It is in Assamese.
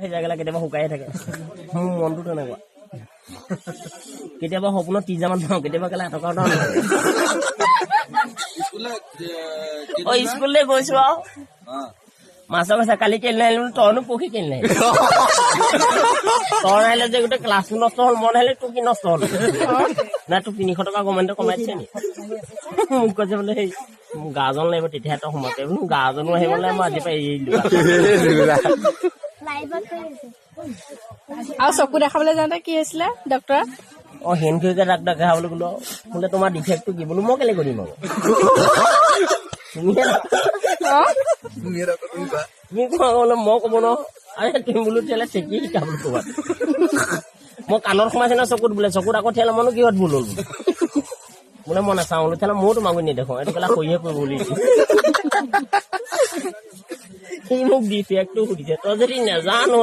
সেই জেগাবিলাক কেতিয়াবা শুকাই থাকে। মোৰ মনটো তেনেকুৱা। কেতিয়াবা সপোনত 30 হাজাৰমান পাওঁ, কেতিয়াবা কেলা এটকা এটাও নাপাওঁ। স্কুললৈ অ, স্কুললৈ গৈছো আৰু মাষ্টৰ কৈছে, কালি কেলে নাহিলি? বোলো, তইনো পৰহি কেলে নাহিলি? তই নাহিলে যে গোটেই ক্লাছটো নষ্ট হ'ল, মই নাহিলে তোৰ কি নষ্ট হ'ল? নাই, তোক 300 টকা গভমেণ্টে কমাই দিছে নি? মোক কৈছে বোলে, সেই মোক গাৰ্জন লাগিব, তেতিয়াহে তই সোমাব। বোলো, গাৰ্জনো আহিব নাই, মই আজিৰ পৰা এৰি দিলো। লাইভত কৰি আছে। আৰু চকু দেখাবলৈ যাওঁতে কি হৈছিলে ডক্টৰ? অ, হেনখুৰীকে ডাক্তৰ দেখাবলৈ গ'লো। বোলে, তোমাৰ ডিফেক্টটো কি? বোলো, মই কেলে কৰিম আকৌ? তুমিহে তুমি ডক্টৰ, তুমি কোৱা। তুমি কোৱা বোলে, মই ক'ব ন। আৰে তুমি বোলো তেতিয়াহ'লে চেকি শিকা বোলো ক'ৰবাত। মই কাণত সোমাইছে না চকুত? বোলে চকুত আকৌ। তেতিয়াহ'লে মইনো কিহত ভুল হ'ল বোলে? বোলে মই নাচাওঁ বোলো। তেতিয়াহ'লে ময়ো তোমাক নেদেখো, এইটো কেলা সৰিহে পৰিব বুলি। সি মোক ডিফেক্টটো সুধিছে, তই যদি নেজানো।